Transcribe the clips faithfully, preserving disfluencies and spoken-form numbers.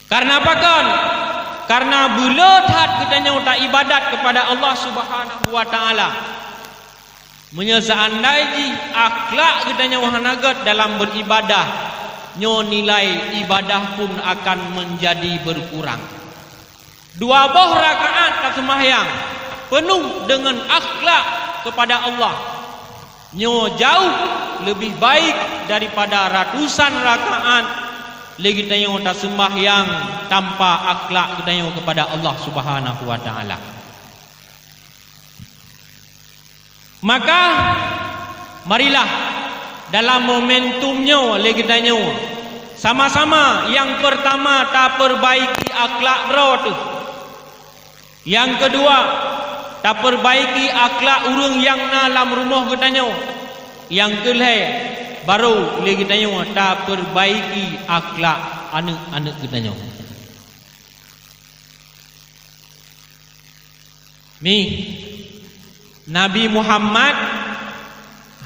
Kareuna pakon? Kareuna beuleueh that geutanyoe taibadat keupada Allah Subhanahu wa Ta'ala. Meunyoe seandai jih akhlak geutanyoe hana gét dalam beuribadah, nyoe nilai ibadah pun akan meunjadi beukurang. Dua boh rakaat taseumbahyang peunoh deungon akhlak keupada Allah, nyoe jauh leubeh baik daripada ratusan rakaat lé geutanyoe taseumbahyang tanpa akhlak geutanyoe keupada Allah Subhanahu wa Ta'ala. Maka, marilah dalam momentum nyoe lé geutanyoe sama-sama nyang peurtama tapeurbaiki akhlak droe teuh. Nyang keudua, tapeurbaiki akhlak ureuëng nyang na lam rumoh geutanyoe. Nyang keulhée, barô lé geutanyoe tapeurbaiki akhlak aneuëk-aneuëk geutanyoe. Mi, Nabi Muhammad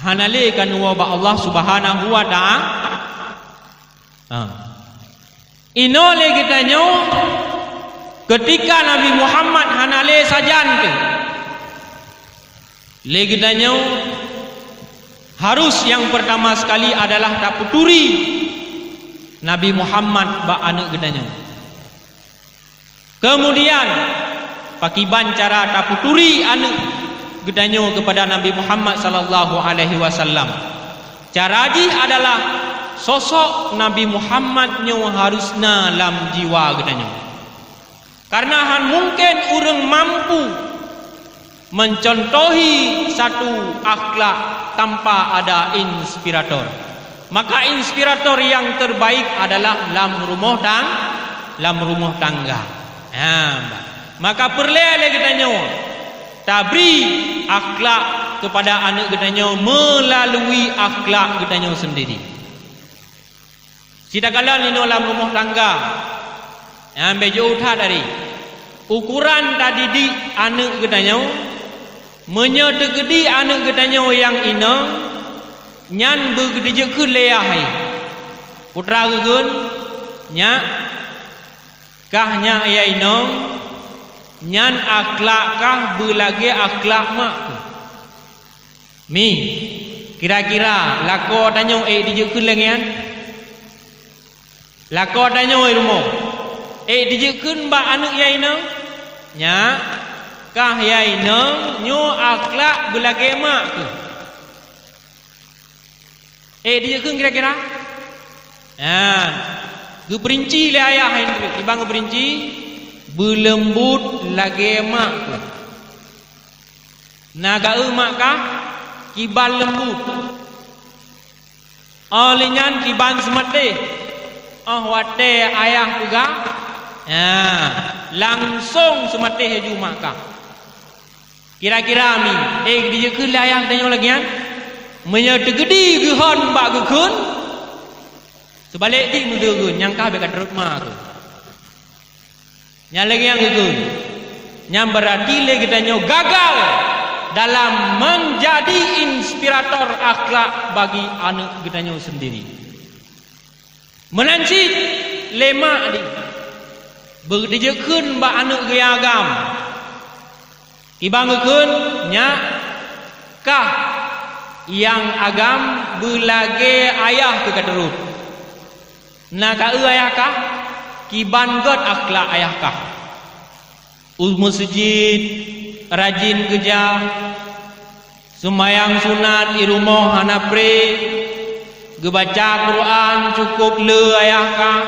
hana lé ka neuwoe bak Allah Subhanahu wa Ta'ala. Ha. Inoe lé geutanyoe, keutika Nabi Muhammad hana lé sajan teuh, lé geutanyoe harus nyang peurtama sekali adalah tapeuturi Nabi Muhammad bak aneuëk geutanyoe. Keumudian, pakiban cara tapeuturi aneuëk geutanyoe keupada Nabi Muhammad sallallahu alaihi wasallam? Cara jih adalah sosok Nabi Muhammad nyoe harus na lam jiwa geutanyoe. Kareuna hán mungken ureuëng mampu mencontohi satu akhlak tanpa ada inspirator. Maka inspirator nyang terbaik adalah lam rumoh tang-, lam rumoh tangga. Ha, maka peureulée lé geutanyoe tabri akhlak keupada aneuëk geutanyoe meulalui akhlak geutanyoe seundiri. Sitakalon inoe lam rumoh tangga, nyang bék jiôh that ari. Ukoran tadidik aneuëk geutanyoe, meunyoe teukeudi aneuëk geutanyoe nyang inong, nyan beugeudijeuet kheun lé ayah hai. Putra geukheun, "Nyak, kah nyak ya inong, nyan akhlak kah beulagée akhlak mak keuh." Mi, kira-kira lakoe tanyoe ék dijeuet kheun lagée nyan? Lakoe tanyoe i rumoh ék dijeuet kheun bak aneuëk ya inong? "Nyak, kah ya inong, nyoe akhlak beulagée mak keuh." Ék dijeuet kheun kira-kira? Nah, geupeurinci lé ayah hai, kiban geupeurinci, beuleumbot lagée mak keuh. Na geu-eu mak kah kiban leumbot. Óh lheueh nyan kiban seumatéh. Óh watée ayah peugah, ha, langsong seumatéh laju mak kah. Kira-kira mi, ék dijeuet kheun lé ayah tanyoe lagée nyan? Meunyoe teukeudi geuhon bak geukheun, seubalek jih meudeuh geuh, nyang kah bék ka treuk ma keuh. Nyan lagée nyang geukheun, nyan beurati lé geutanyoe gagal dalam meunjadi inspirator akhlak bagi aneuëk geutanyoe seundiri. Meunan cit lé mak di, beujeuet kheun bak aneuëk geuh nyang agam. Kiban geukheun, "Nyak, kah nyang agam beulagée ayah keuh ka treuk. Na ka eu ayah kah, kiban gét akhlak ayah kah. U meuseujid rajin geujak, seumayang sunat i rumoh hana pré, geubaca Quran cukôp le ayah kah,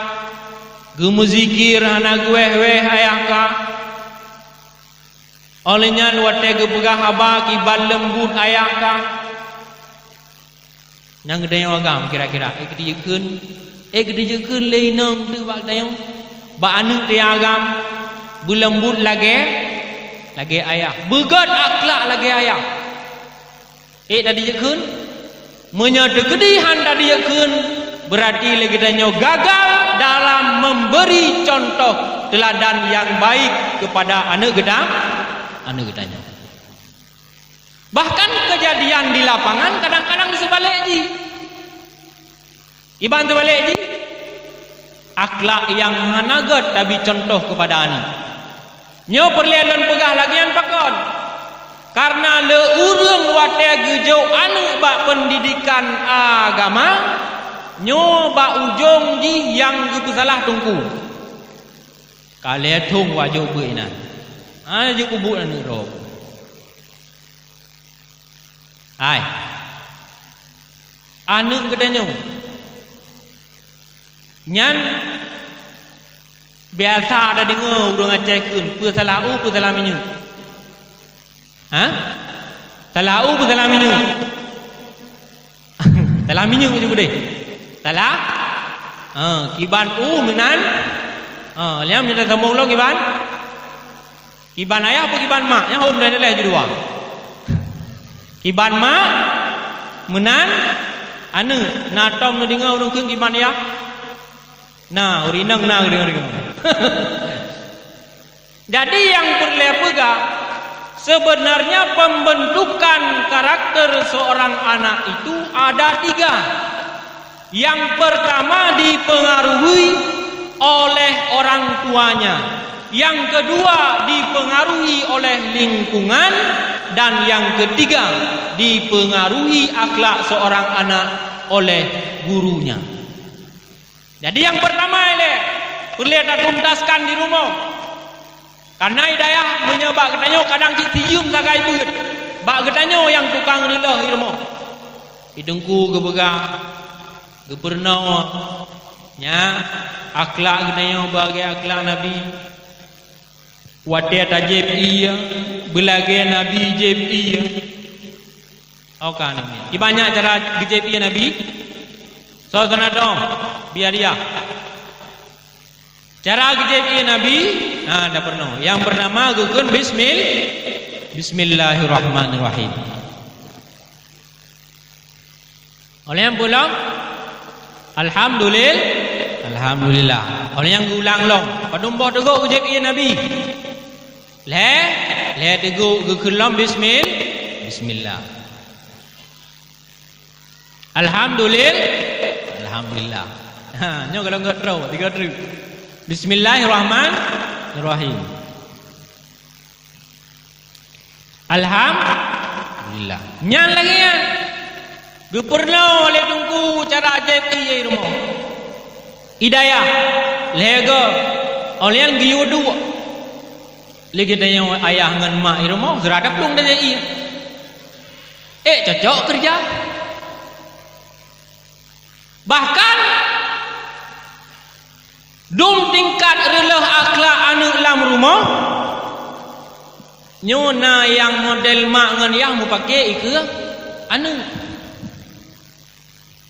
geumeuzikir hana geuwéh-wéh ayah kah. Óh lheueh nyan watée geupeugah haba kiban leumbot ayah kah." Nyang geutanyoe agam kira-kira, ék dijeuet kheun, ék dijeuet kheun lé inong teuh bak geutanyoe, bak aneuëk teuh nyang agam, beuleumbot lagée, lagée ayah, beugét akhlak lagée ayah. Ék dijeuet kheun? Meunyoe teukeudi hán dijeuet kheun, beurati lé geutanyoe gagal dalam memberi contoh teuladan nyang baik keupada aneuëk geuta-, aneuëk geutanyoe. Bahkan keujadian di lapangan kadang-kadang seubalek jih. Kiban seubalek jih, Akhlak nyang hana gét tabi cuntoh keupada aneuk. Nyoe peureulée lôn peugah lagée nyan pakon? Kareuna le ureuëng watée geujok aneuk bak peundidikan agama, nyoe bak ujong jih nyang geupeusalah teungku. Ka lhée thong wajok beuet inan. Hana jeuet peubuet aneuk droe. Hai. Aneuk geutanyoe nyan biasa tadeungoe ureuëng Aceh kheun, peue salah u, peue salah minyeuk. Ha? Salah u, peue salah minyeuk. Salah minyeuk ju keudeh. Salah? Ha, kiban u meunan. Ha, liam nyang sombong lom kiban. Kiban ayah peue kiban mak? Nyang hom dan leh ju dua. Kiban mak meunan aneuk. Na tom neudeungoe ureuëng kheun kiban ayah? Na, ureuëng inong na deungoe-deungoe. Jadi nyang peureulée peugah, sebenarnya pembentukan karakter seorang anak itu ada tiga. Yang pertama dipengaruhi oleh orang tuanya, yang kedua dipengaruhi oleh lingkungan, dan yang ketiga dipengaruhi akhlak seorang anak oleh gurunya. Jadi nyang pertama ilée peureulée tatuntaskan di rumoh. Kareuna i dayah meunyoe bak geutanyoe kadang cit siyum sagai beuet. Bak geutanyoe nyang tukang reuloh i rumoh. I teungku geupeugah, geupeurunoe, nyan akhlak geutanyoe bagi akhlak Nabi. Watée tajép ié, beulagée Nabi jép ié. Oka Nabi. Kiban nyan cara geujép ié Nabi? Soe sana dong, biar dia. Cara geujép ié Nabi, ha, dah pernah. Yang pertama geukheun bismil-, Bismillahirrahmanirrahim. Óh lheueh nyan peue lom? Alhamdulil-, Alhamdulillah. Óh lheueh nyan geulang lom. Padum boh teugok geujép ié Nabi? Lhée, lhée teugok geukheun lom bismil-, Bismillah. Alhamdulil-, Alhamdulillah. Ha, nyoe golom gét droe, tiga treuk. Bismillahirrahmanirrahim. Alhamdulillah. Nyan lagée nyan. Geupeurunoe lé teungku cara jép ié i rumoh. I dayah, lhée goe, óh lheueh nyan geuyue duek. Lé geutanyoe ayah ngon mak i rumoh, geura taplueng tajép ié. Ék cocok keureuja. Bahkan, dum tingkat reuloh akhlak aneuk lam rumoh, nyoe na nyang model mak ngon yah mupake ikeue aneuk.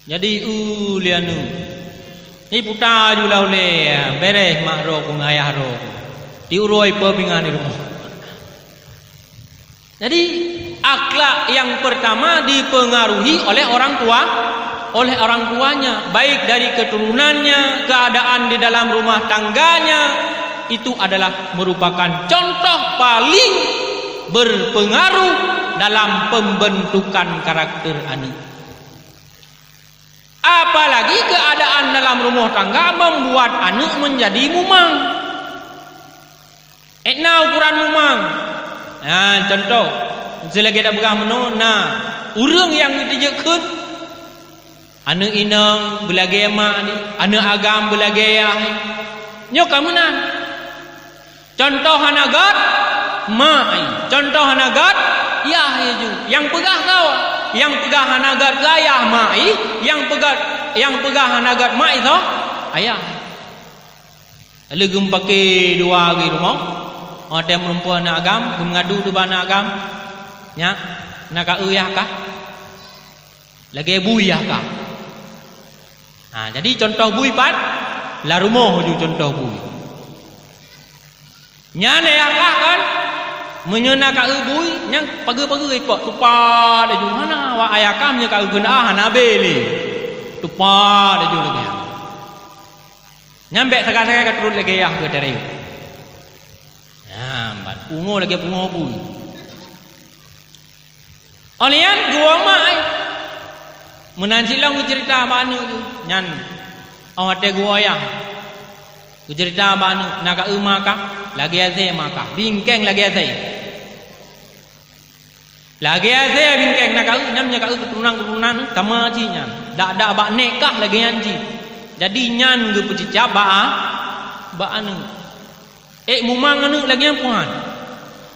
Jadi, u lé aneuk, iputa ju lam ulée, beres mak droe keu ayah droe. Tiuroe peue pingan di rumoh. Jadi, akhlak yang pertama dipengaruhi oleh orang tua, oleh orang tuanya, baik dari keturunannya, keadaan di dalam rumah tangganya, itu adalah merupakan contoh paling berpengaruh dalam pembentukan karakter aneuk. Apalagi keadaan dalam rumah tangga membuat aneuk menjadi mumang. Ék na ukuran mumang. Nah, contoh, seulagée tapeugah meunoe, na ureuëng nyang geutijeuet kheun, aneuk inong beulagée mak ni, aneuk agam beulagée yah. Nyoe ka meunan. Contoh hana gét, mak ai. Contoh hana gét, yah ai ju. Nyang peugah soe? Nyang peugah hana gét keu ayah, mak ai. Nyang peugét, nyang peugah hana gét mak ai soe? Ayah. Lheueh geumeupaké dua geuh rumoh, watée meureumpok aneuk agam, geumeungadu teuh bak aneuk agam, "Nyak, na ka eu yah kah? Lagée bui yah kah?" Ha, jadi contoh bui pat, lam rumoh ju contoh bui. Nyan yah kah kan? Meunyoe na ka eu bui, nyan pageue-pageue ipok, tupat laju. Hana, wak ayah kah meunyoe ka eu keuneuk ah, hana abée lé. Tupat laju lagée nyan. Nyan bék sagai-sagai ka turot lagée yah keu tarek. Nyan, ban pungoh lagée pungoh bui. Óh lheueh nyan geuwoe mak ai. Meunan cit lom geuceurita bak aneuk geuh. Nyan, óh watée geuwoe yah, Geuceurita bak aneuk, "Na ka eu ma kah?" "Lagèe asèe ma kah." "Bingkeng lagèe asèe." "Lagèe asèe bingkeng na ka eu, nyan meunyo ka eu keuturonan-keuturonan, sama jih nyan. Dak-dak bak nèk kah lagèe nyan jih." Jadi nyan geupeucicab bak a-, bak aneuk. "Ék mumang aneuk lagèe nyan peue han?"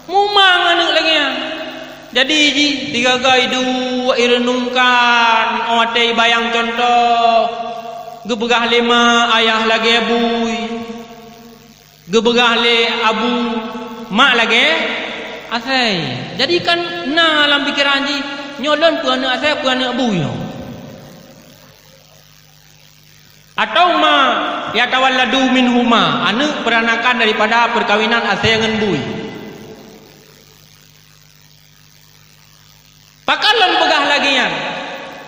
"Mumang aneuk lagèe nyan." Jadi jih sigaga iduek ireunungkan, 'oh watèe ibayang cuntoh, geupeugah lé ma, "Ayah lagèe bui." Geupeugah lé abu, "Mak lagèe asèe." Jadi kan na lam pikeran jih, "Nyoe lôn peue aneuk asèe, peue aneuk bui nyoe?" Atau ma yatawalladu minhuma, aneuk peuranakan daripada peukawinan asèe ngon bui. Pakon lôn peugah lagèe nyan?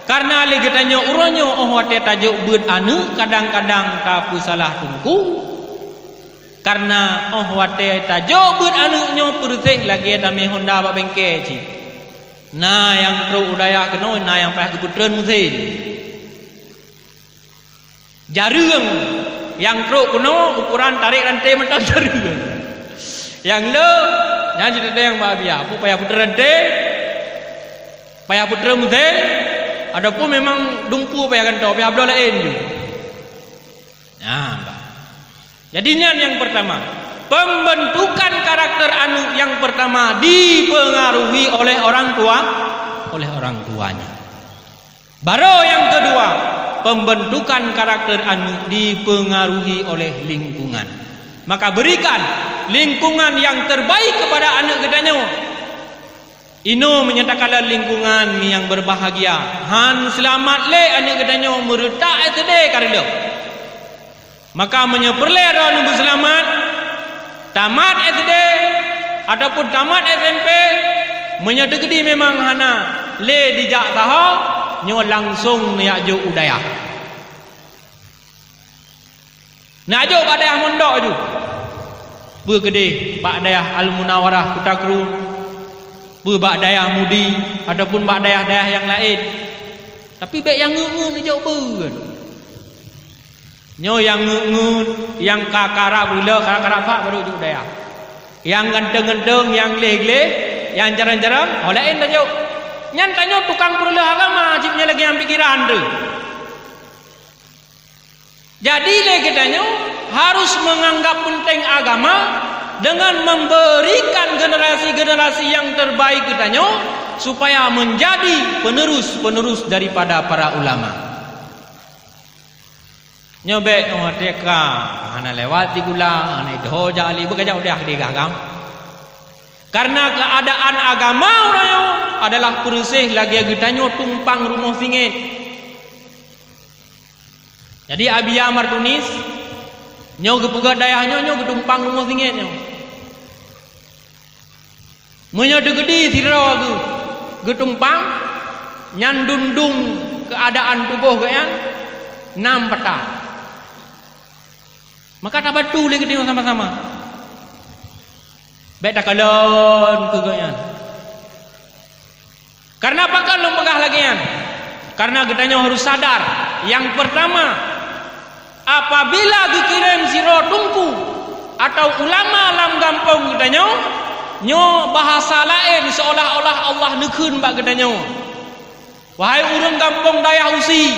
Kareuna lé geutanyoe uroe nyoe 'oh watèe tajok beuet aneuk, kadang-kadang tapeusalah teungku. Kareuna 'oh watèe tajok beuet aneuk nyoe peureuseh lagèe tamè honda bak bengke cit. Na nyang trok u dayah keunoe, na nyang payah geupeutreun meusén. Jareueng nyang trok keunoe ukoran tarek ranté mantong jareueng. Nyang le, nyan ceurita nyang bak biasa, peue payah peutreun ranté, payah peutreun meusén, ataupun memang dumpeue payah gantoe, payah bloe laén ju. Nah, bah. Jadi nyan nyang pertama, pembentukan karakter aneuk yang pertama dipengaruhi oleh orang tua, oleh orang tuanya. Baru nyang keudua, pembentukan karakter aneuk dipengaruhi oleh lingkungan. Maka berikan lingkungan yang terbaik kepada aneuk geutanyoe. Inoe meunyo takalon lingkungan nyang berbahagia, han seulamat lé aneuk geutanyoe meureutak S D ka reuloh. Maka meunyoe peureulèe droeneuh beuseulamat, tamat S D ataupun tamat S M P, meunyoe teukeudi memang hana lé dijak saho, nyoe langsong neujak jok u dayah. Neujak jok bak dayah mondok ju. Peue keudeh bak dayah Al-Munawarah Kuta Kru, peue bak dayah Mudi ataupun bak dayah-dayah nyang laén. Tapi bèk nyang ngeut-ngeut neujok beuet. Nyoe nyang ngeut-ngeut, nyang ka karab reuloh, ka karab that baru jok dayah. Nyang ganteng-ganteng, nyang gleh-gleh, nyang jarang-jarang, ho laén tajok. Nyan tanyoe tukang peureulèe agama, cit nyan lagèe nyang pikeran teuh. Jadi lé geutanyoe harus menganggap penting agama dengan memberikan generasi-generasi yang terbaik geutanyoe supaya menjadi penerus-penerus daripada para ulama. Nyoe bèk 'oh watèe ka hana lewat sikula, hana idho jak li, beuka jak u dayah keudeh gam. Karena keadaan agama uroe nyoe adalah peureuseh lagèe geutanyoe tumpang rumoh singét. Jadi Abia Martunis nyoe geupeugah dayah nyoe, nyoe geutumpang rumoh singét nyoe. Meunyoe teukeudi sidroe geu-, geutumpang, nyan dum-dum keuadaan tuboh geuh nyan nam patah. Maka tabantu lé geutanyoe sama-sama. Bèk takalon keu geuh nyan. Karena pakon lôn peugah lagèe nyan? Karena geutanyoe harus sadar, nyang peurtama, apabila geukirém sidroe teungku atawa ulama lam gampông geutanyoe, nyoe bahasa laén seolah-olah Allah neukheun bak geutanyoe, "Wahai ureuëng gampông dayah Usi,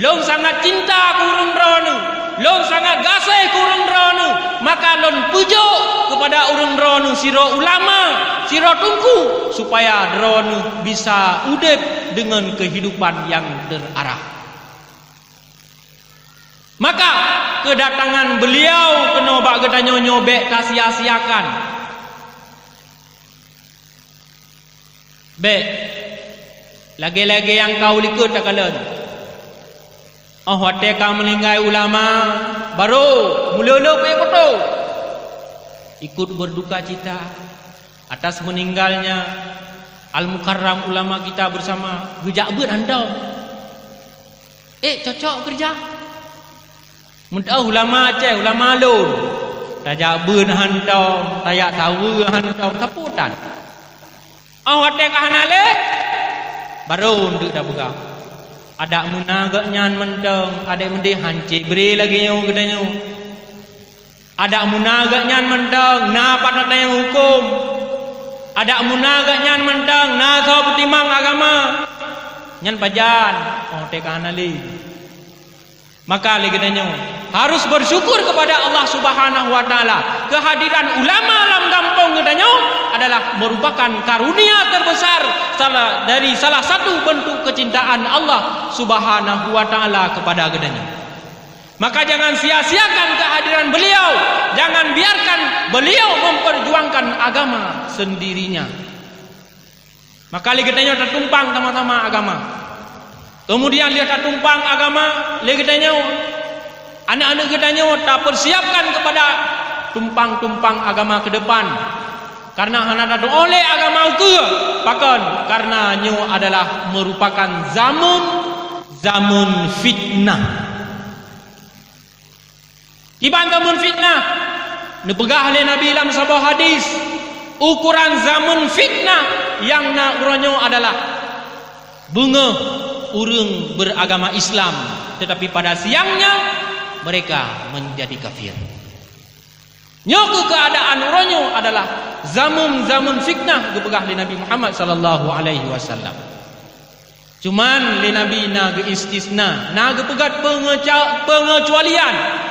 lôn sangat cinta keu ureuëng droeneuh, lôn sangat gaséh keu ureuëng droeneuh, maka lôn peujok keupada ureuëng droeneuh sidroe ulama, sidroe teungku, supaya droeneuh bisa udép deungon keuhidupan nyang terarah." Maka, keudatangan beuliau keunoe bak geutanyoe nyoe bèk tasia-siakan. Bèk, lagèe-lagèe nyang ka u likot takalon. Óh watèe ka meuninggai ulama, barô mulôh-lôh payah poto. Ikut berduka cita atas meninggalnya Al-Mukarram ulama kita bersama, geujak beuet hantom. Eh, cocok keureuja. Meuteuh ulama Aceh, ulama lôn. Tajak beuet hantom, tajak saweue hantom, sapeue tan. Óh watèe ka hana lé, barô eunteuk tapeugah, "Adak meuna gobnyan mantong, adak meudeh han cit bri lagèe nyoe geutanyoe." Adak muna geuhnyan mantong na pat teuntang huköm. Adak muna geuhnyan mantong na soe peutimang agama. Nyan pajan, oh, teuka hana lé. Maka lé geutanyoe harus bersyukur kepada Allah Subhanahu wa Ta'ala. Kehadiran ulama lam gampông geutanyoe adalah merupakan karunia terbesar salah, dari salah satu bentuk kecintaan Allah Subhanahu wa Ta'ala kepada geutanyoe. Maka jangan sia-siakan kehadiran beliau, jangan biarkan beliau memperjuangkan agama sendirinya. Maka lé geutanyoe tatumpang sama-sama agama. Kemudian lheueh tatumpang agama, lé geutanyoe, aneuk-aneuk geutanyoe tapersiapkan kepada tumpang-tumpang agama ke depan. Karena hana tatu'oh lé agama ukeue, pakon? Karena nyoe adalah merupakan zaman, zaman fitnah. Kiban zaman fitnah, neupeugah lé Nabi lam saboh hadis, ukuran zaman fitnah nyang na uroe nyoe adalah beungoh ureuëng beragama Islam, tetapi pada siangnya mereka menjadi kafir. Nyoe keuh keuadaan uroe nyoe adalah zaman-zaman fitnah geupeugah lé Nabi Muhammad sallallahu alaihi wasallam. Cuman lé Nabi na geuistisna, na geupeugah pengeca-, pengecualian.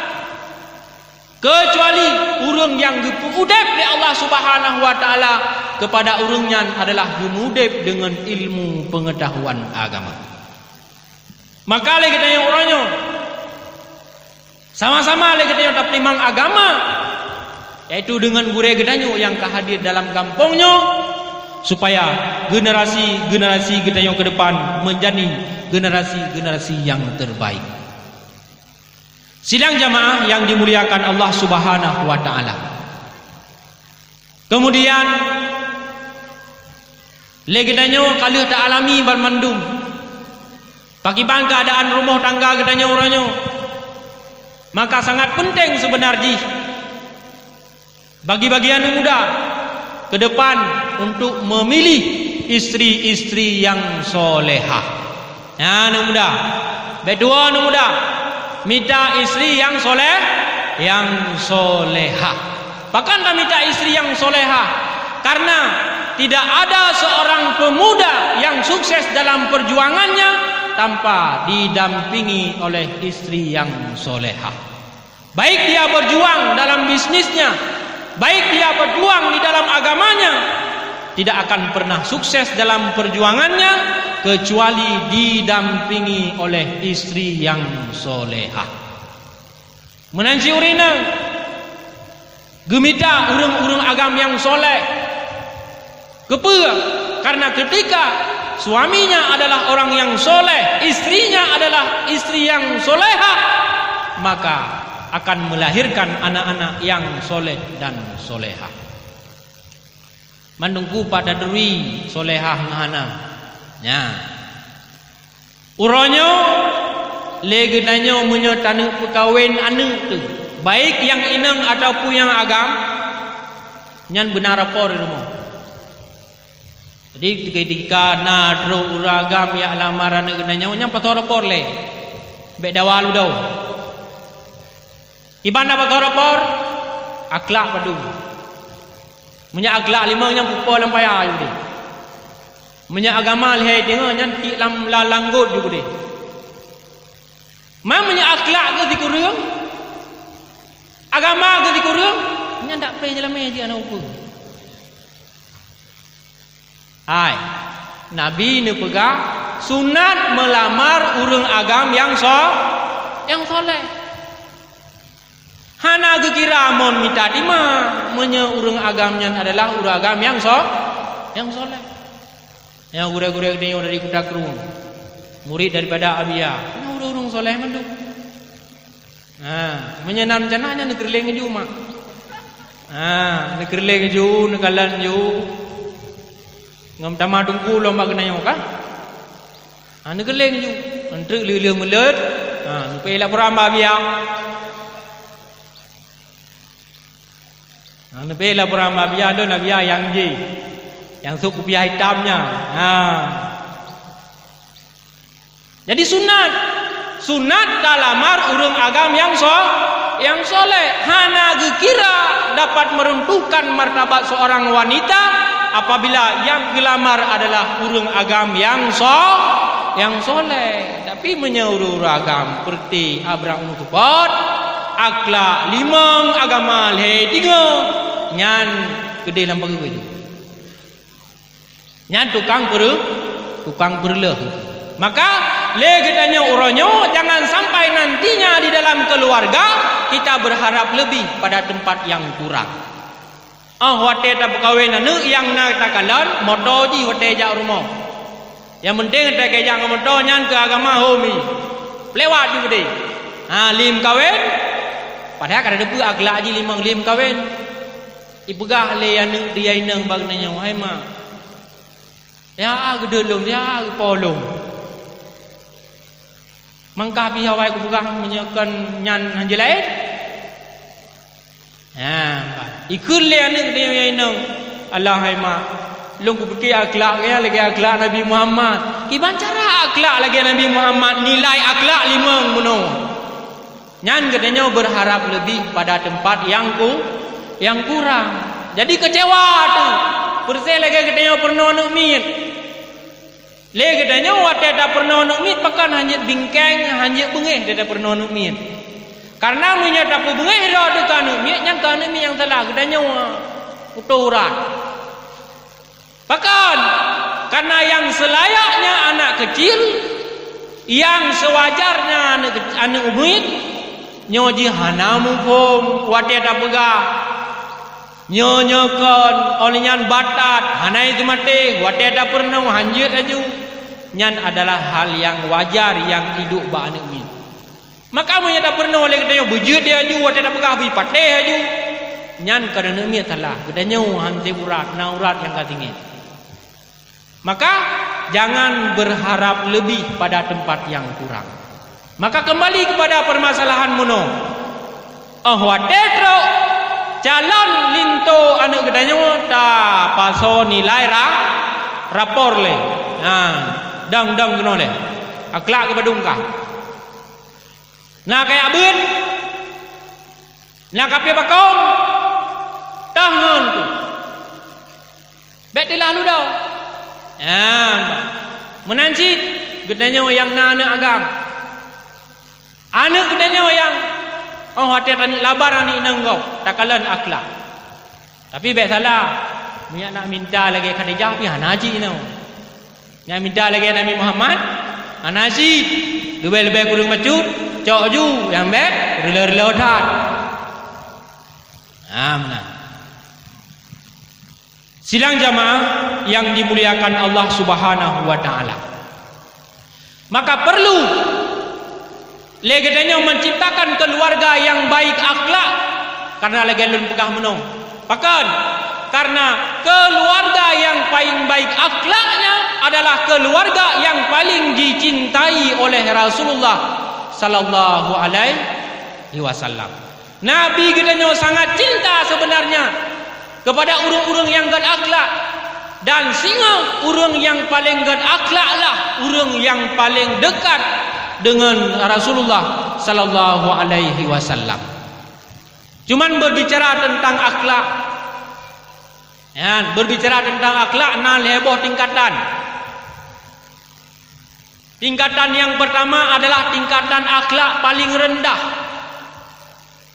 Kecuali ureuëng nyang geupeuudeb lé Allah Subhanahu wa Ta'ala kepada ureuëng nyan adalah geumudeb deungon ilmu pengetahuan agama. Maka lé geutanyoe uroe nyoe, sama-sama lé geutanyoe tapeutimang agama, yaitu deungon gurée geutanyoe nyang ka hadir dalam gampông nyoe, supaya generasi-generasi geutanyoe ke depan menjadi generasi-generasi nyang terbaik. Sidang jamaah nyang dimuliakan Allah Subhanahu wa Ta'ala. Kemudian, lé geutanyoe ka lheueh ta-alami banmandum. Pakiban keuadaan rumoh tangga geutanyoe uroe nyoe, maka sangat peunteng seubeuna jih bagi-bagi aneuk muda ke depan untuk memilih istri-istri nyang solehah. Nah, aneuk muda, bék tuwoe aneuk muda, mita istri nyang soleh, nyang solehah. Pakon tamita istri nyang solehah? Karena tidak ada seorang pemuda yang sukses dalam perjuangannya tanpa didampingi oleh istri yang solehah. Baik dia berjuang dalam bisnisnya, baik dia berjuang di dalam agamanya, tidak akan pernah sukses dalam perjuangannya kecuali didampingi oleh istri yang solehah. Meunan cit ureuëng inong, geumita ureuëng-ureuëng agam nyang soleh. Keupeue? Karena ketika suaminya adalah orang yang soleh, istrinya adalah istri yang solehah, maka akan melahirkan anak-anak yang soleh dan solehah. Mandum ku pat taduri solehah ngon hana. Nya. Uroe nyoe, lé geutanyoe meunyoe taneuk peukawen aneuk teuh, baik nyang inong ataupun nyang agam, nyan beuna rapor di rumoh. Jadi, ketika na trok ureuëng agam jak lamar aneuk geutanyoe, nyan pasoe rapor lé. Bék dawa ludoe. Iban na pasoe rapor, akhlak padum. Meunyoe akhlak limong nyan peupo lam paya judeh. Meunyoe agama lhée teungoh nyan tiek lam la-, langgot judeh. Ma meunyoe akhlak geuh sikureueng, agama geuh sikureueng, nyan dak preh jeulamé jih aneuk ukeue. Hai, Nabi neupeugah sunat meulamar ureuëng agam nyang so-, nyang soleh. Hana geukira mon mita dima, meunyoe ureuëng agam nyan adalah ureuëng agam nyang so-, nyang soleh. Nyang gurée-gurée geutanyoe dari Kuta Krueng, murit daripada Abiya, nyan ureuëng-ureuëng soleh mandum. Ha, meunyoe na reuncana nyan neukeureuléng ju mak. Ha, neukeureuléng ju, neukalon ju. Ngon tama teungku lom bak geutanyoe kan? Ha, neukeureuléng ju. Enteuk lheueh-lheueh meuleut, ha, neupeuék laporan bak Abiya. Ha, neupeuék laporan bak Abiya, lôn Abiya nyang jih. Nyang sôk kupiah itam nyan. Ha. Jadi sunat. Sunat talamar ureuëng agam nyang so-, Nyang soleh hana geukira dapat meruntuhkan martabat seorang wanita apabila nyang geulamar adalah ureuëng agam nyang so-, nyang soleh. Tapi meunyoe ureuëng-ureuëng agam peureuté abrang umu tupot, akhlak limong, agama lhée teungoh, nyan keudeh lam pageue. Nyan tukang peureu-, tukang peureuloh. Maka, lé geutanyoe uroe nyoe, jangan sampai nantinya di dalam keluarga kita berharap lebih pada tempat yang kurang. Oh, watée tapeukawen aneuëk nyang na takalon, moto jih watée jak rumoh. Nyang penting watée kajak ngon moto nyan keu agama hom jih. Peulewat jih beudeh. Ha, lé meukawen. Padahai ka teupeue akhlak jih limong lé meukawen. Ipeugah lé aneuëk di inong bak geutanyoe, "Hai mak, ya geudeuet lôn, ya geupo lôn. Mangkah pih awai kupeugah meunyoe kon nyan hanjeuet laén." Nah, ikheun lé aneuëk di inong, "Alah hai mak, lôn kupike akhlak gaya lagée akhlak Nabi Muhammad." Kiban cara akhlak lagée Nabi Muhammad, nilai akhlak limong bunoe. Nyan geutanyoe berharap lebih pada tempat yang ku-, yang kurang. Jadi kecewa tu. Persis lagée geutanyoe peurunoe aneuëk miet. Lé geutanyoe watée tapeurunoe aneuëk miet, pakon hanjeuet bingkeng, hanjeuet beungéh watée tapeurunoe aneuëk miet. Karena meunyoe tapeubeungéh droe teuh keu aneuëk miet, nyan keu aneuëk miet nyang salah, geutanyoe utoe urat. Pakon? Karena nyang selayaknya anak kecil, nyang sewajarnya aneuëk kec-, aneuëk miet, nyoe jih hana muphom watée tapeugah, "Nyoe, nyoe kon, óh lheueh nyan batat, hana jiteumaté, watée tapeurunoe hanjeuet laju." Nyan adalah hal nyang wajar nyang iduek bak aneuëk miet. Maka meunyoe tapeurunoe lé geutanyoe beujeuet laju watée tapeugah bri patéh laju, nyan kon aneuëk miet salah, geutanyoe han sép urat, na urat nyang ka tinggai. Maka jangan berharap lebih pada tempat yang kurang. Maka kembali kepada permasalahan bunoe. Oh watée trok calon linto aneuëk geutanyoe tapasoe nilai ra-, rapor lé. Ha, dang-dang keunoe lé. Akhlak geupadum kah. Na kajak beuet, na kapiôh bakong, toh ngon tu. Bék teulah ludoe. Nyan, meunan cit geutanyoe nyang na aneuëk agam. Aneuëk geutanyoe nyang, oh, watée taneuk labar aneuëk inong gob, takalon akhlak. Tapi bék salah, meunyo nak minta lagée Khadijah pih hana cit inoe. Nak minta lagée Nabi Muhammad, hana cit. Leubeh-leubeh kureueng bacut, cok ju, nyang bék reuloh-reuloh that. Nah, meunan. Sidang jamaah yang dimuliakan Allah Subhanahu wa Ta'ala. Maka perlu lé geutanyoe menciptakan keluarga yang baik akhlak, karena lagée lôn peugah meunoe. Pakon? Karena keluarga yang paling baik akhlaknya adalah keluarga yang paling dicintai oleh Rasulullah sallallahu alaihi wasallam. Nabi geutanyoe sangat cinta sebenarnya kepada ureuëng-ureuëng nyang gét akhlak, dan singoh ureuëng nyang paleng gét akhlak lah ureuëng nyang paleng dekat dengan Rasulullah sallallahu alaihi wasallam. Cuman berbicara tentang akhlak, ya, berbicara tentang akhlak na lhée boh tingkatan. Tingkatan yang pertama adalah tingkatan akhlak paling rendah.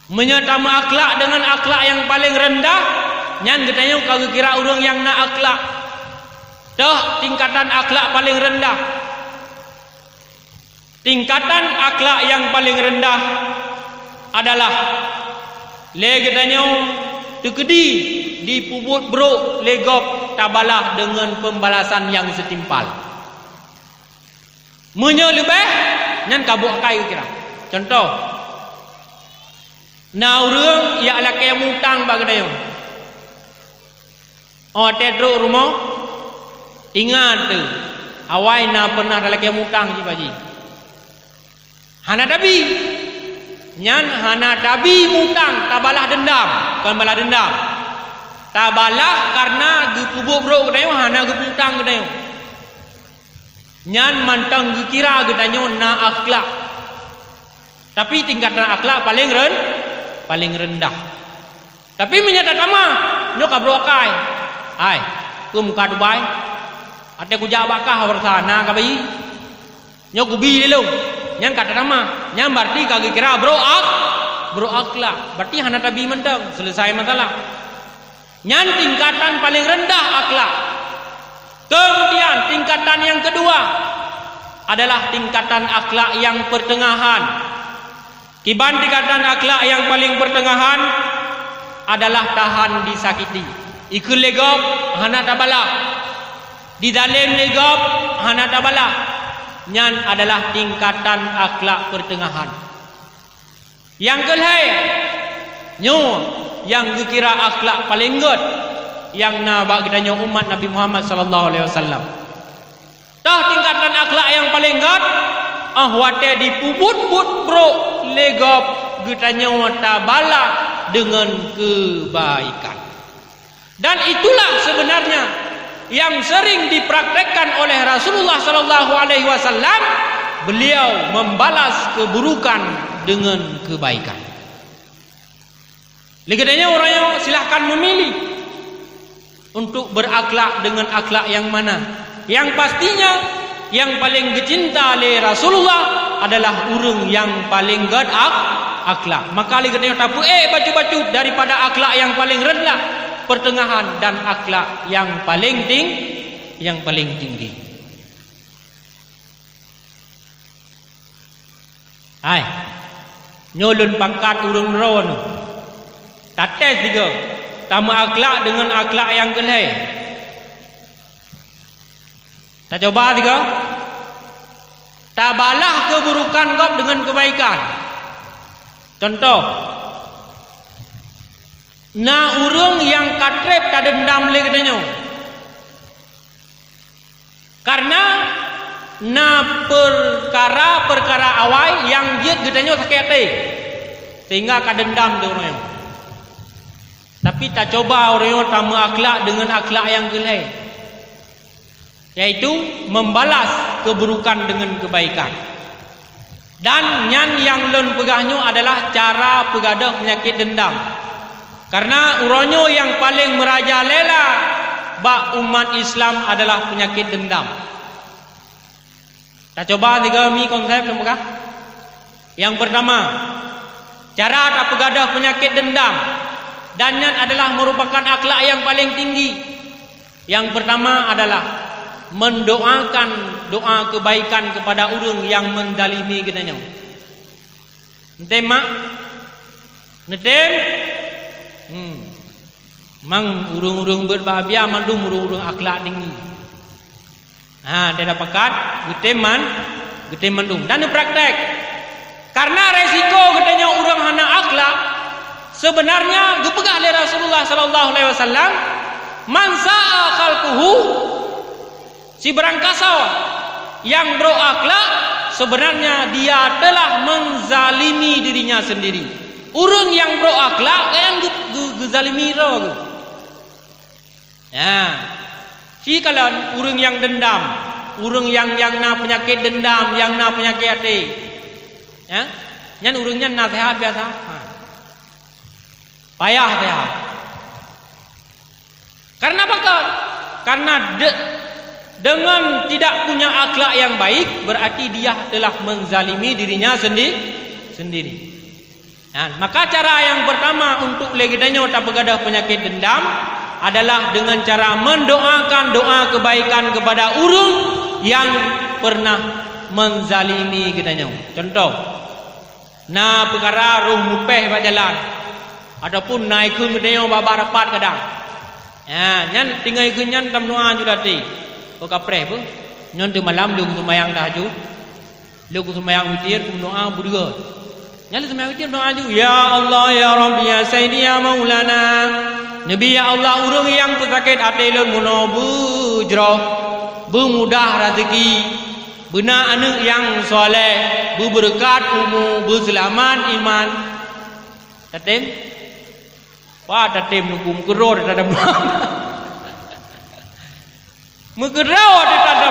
Meunyoe tameuakhlak deungon akhlak nyang paleng rendah, nyan geutanyoe ka geukira ureuëng nyang na akhlak. Toh tingkatan akhlak paleng rendah. Tingkatan akhlak nyang paleng rendah adalah lé geutanyoe teukeudi dipeubuet brok lé gob tabalah deungon pembalasan nyang setimpal. Meunyoe leubeh, nyan ka boh akai geukira. Cuntoh, na ureuëng jak lakée mutang bak geutanyoe. Óh watée trok rumoh, ingat teuh, awai na pernah talakée mutang cit bak jih. Hana tabi. Nyan hana tabi mutang, tabalah deundam, kon balah deundam. Tabalah karena geupeubuet brok geutanyoe, hana geupeuutang geutanyoe. Nyan mantong geukira geutanyoe na akhlak. Tapi tingkatan akhlak paleng ren-, paleng reundah. Tapi meunyoe tatamah, nyoe ka brôk akai. Hai, peue muka tubai? Watèe kujak bak kah, awai rasa na ka bayi. Nyoe kubi lé lôn. Nyan ka tatamah. Nyan berarti ka geukira brôk ak-, brôk akhlak. Berarti hana tabi mantong. Selesai masalah. Nyan tingkatan paleng reundah akhlak. Kemudian, tingkatan nyang keudua adalah tingkatan akhlak nyang peuteungahan. Kiban tingkatan akhlak nyang paleng peuteungahan adalah tahan disakiti. Ikheun lé gob hana tabalah. Dizalem lé gob hana tabalah. Nyan adalah tingkatan akhlak peuteungahan. Nyang keulhèe, nyoe nyang geukira akhlak paleng gèt nyang na bak geutanyoe umat Nabi Muhammad sallallahu alaihi wasallam. Toh tingkatan akhlak nyang paleng gèt, 'oh watèe jipeubuet-buet brôk lé gob, geutanyoe tabalah deungon keubaikan. Dan itulah sebenarnya yang sering dipraktekkan oleh Rasulullah sallallahu alaihi wasallam, beliau membalas keburukan dengan kebaikan. Lé geutanyoe uroe nyoe silahkan memilih untuk berakhlak dengan akhlak yang mana. Yang pastinya, nyang paleng geucinta lé Rasulullah adalah ureuëng nyang paleng gèt ak-, akhlak. Maka lé geutanyoe tapeuék bacut-bacut daripada akhlak nyang paleng reundah, peuteungahan, dan akhlak nyang paleng ting-, nyang paleng tinggi. Hai, nyoe lôn pangkat ureuëng droeneuh. Tates sigoe, tameuakhlak deungon akhlak nyang keulhèe. Tacuba sigoe, tabalah keuburukan gob deungon keubaikan. Cuntoh, na ureuëng nyang ka treb tadeundam lé geutanyoe. Kareuna na peukara-peukara awai nyang jeuet geutanyoe sakét até, sehingga ka deundam di ureuëng nyoe. Tapi tacuba ureuëng nyoe tameuakhlak deungon akhlak nyang keulhèe, yaitu membalas keburukan dengan kebaikan. Dan nyan nyang lôn peugah nyoe adalah cara peugadôh peunyakét deundam. Kareuna uroe nyoe nyang paleng meurajalela bak umat Islam adalah peunyakét deundam. Tacuba tiga mi konsep lôn peugah. Nyang peurtama, cara tapeugadôh peunyakét deundam, dan nyan adalah meurupakan akhlak nyang paleng tinggi. Nyang peurtama adalah mendoakan doa kebaikan kepada ureuëng nyang menzalimi geutanyoe. Neutem mak? Neutem? Hmm. Mang ureuëng-ureuëng beuet bahagia mandum ureuëng-ureuëng akhlak tinggi. Ha, dan pakat geutem man-, geutem mandum. Dan neupraktek. Karena resiko geutanyoe ureuëng hana akhlak, sebenarnya geupeugah lé Rasulullah sallallahu alaihi wasallam, "Man sa'a khalquhu," sibarang kasoe nyang brôk akhlak, sebenarnya dia telah menzalimi dirinya sendiri. Ureuëng nyang brôk akhlak, nyang geu-, geu-, geuzalimi droe geuh. Ya. Sikalon ureuëng nyang deundam, ureuëng nyang, nyang na peunyakét deundam, nyang na peunyakét até. Ya. Nyan ureuëng nyan naseuhat biasa. Ha. Payah seuhat. Karena pakon? Karena de-, dengan tidak punya akhlak yang baik, berarti dia telah menzalimi dirinya sendi-, sendiri. Nah, maka cara yang pertama untuk lé geutanyoe tapeugadôh peunyakét dendam adalah dengan cara mendoakan doa kebaikan kepada ureuëng yang pernah menzalimi geutanyoe. Contoh, na peukara roh mupéh bak jalan, ataupun na ikheun geutanyoe bak-bak rapat kadang. Ha, nyan tinggai ikheun nyan tameudoa ju lam até. Oh, kapreh beuh. Nyoe teuk malam lôn seumayang tahajud. Lôn seumayang witir, kumeudoa beudua. Nyan lôn seumayang witir, doa ju, "Ya Allah, ya Rabbi, ya Sayyidi, ya Maulana." Neubi, "Ya Allah, ureuëng nyang peusakét até lôn meunoe beujroh, beumudah raseuki, beuna aneuëk nyang saleh, beubeureukat umu, beuseulamat iman." Tatem? Wah, tatem nukum keudroe tadam. Meukeudroe teuh